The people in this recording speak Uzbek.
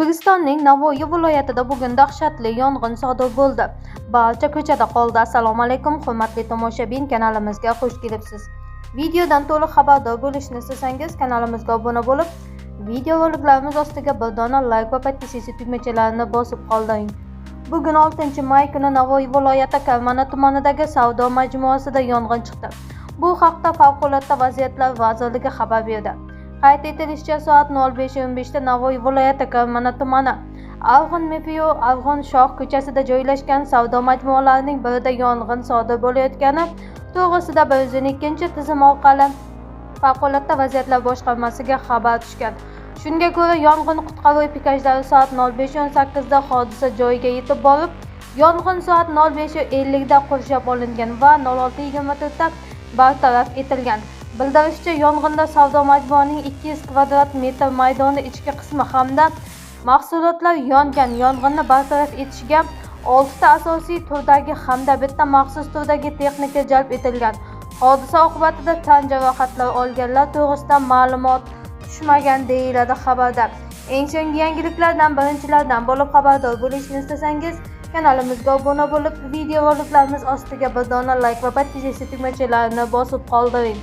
O'zbekistonning Navoiy viloyatida bugun dahshatli yong'in sodir bo'ldi. Barcha ko'chada qoldi. Assalomu alaykum, hurmatli tomoshabin, kanalimizga xush kelibsiz. Videodan to'liq xabardor bo'lishni istasangiz, kanalimizga obuna bo'lib, videoroliklarimiz ostiga bir dona like va подписаться tugmachalarini bosib qoldiring. Bugun 6-may kuni Navoiy viloyati Karmana tumanidagi savdo majmuasida yong'in chiqdi. Bu haqda Favqulodda vaziyatlar vazirligi xabar berdi. Qayd etilishicha, soat 05:15 da Navoiy viloyati Karmana tumani Arg'un Mefiyo Arg'un shoh ko'chasida joylashgan savdo majmualarining birida yong'in sodir bo'layotgani to'g'risida 112-tizim orqali Favqulodda vaziyatlar boshqarmasiga xabar tushgan. Shunga ko'ra, yong'in qutqaruv ekipajlari soat 05:18 da hodisa joyiga yetib borib, yong'in soat 05:50 da qurshab olingan va 06:24 da bartaraf etilgan. Bildirishicha, yong'inda savdo majmuaning 200 kvadrat metr maydoni ichki qismi hamda mahsulotlar yongan. Yong'inni bartaraf etishga 6 ta asosiy turdagi hamda bitta maxsus turdagi texnika jalb etilgan. Hodisa oqibatida tan jarohatlari olganlar to'g'risida ma'lumot tushmagan, deyiladi xabarda. Eng so'nggi yangiliklardan birinchilardan bo'lib xabardor bo'lishni istasangiz, kanalimizga obuna bo'lib, videoroliklarimiz ostiga bir dona like va подписаться tugmachalarini bosib qoldiring.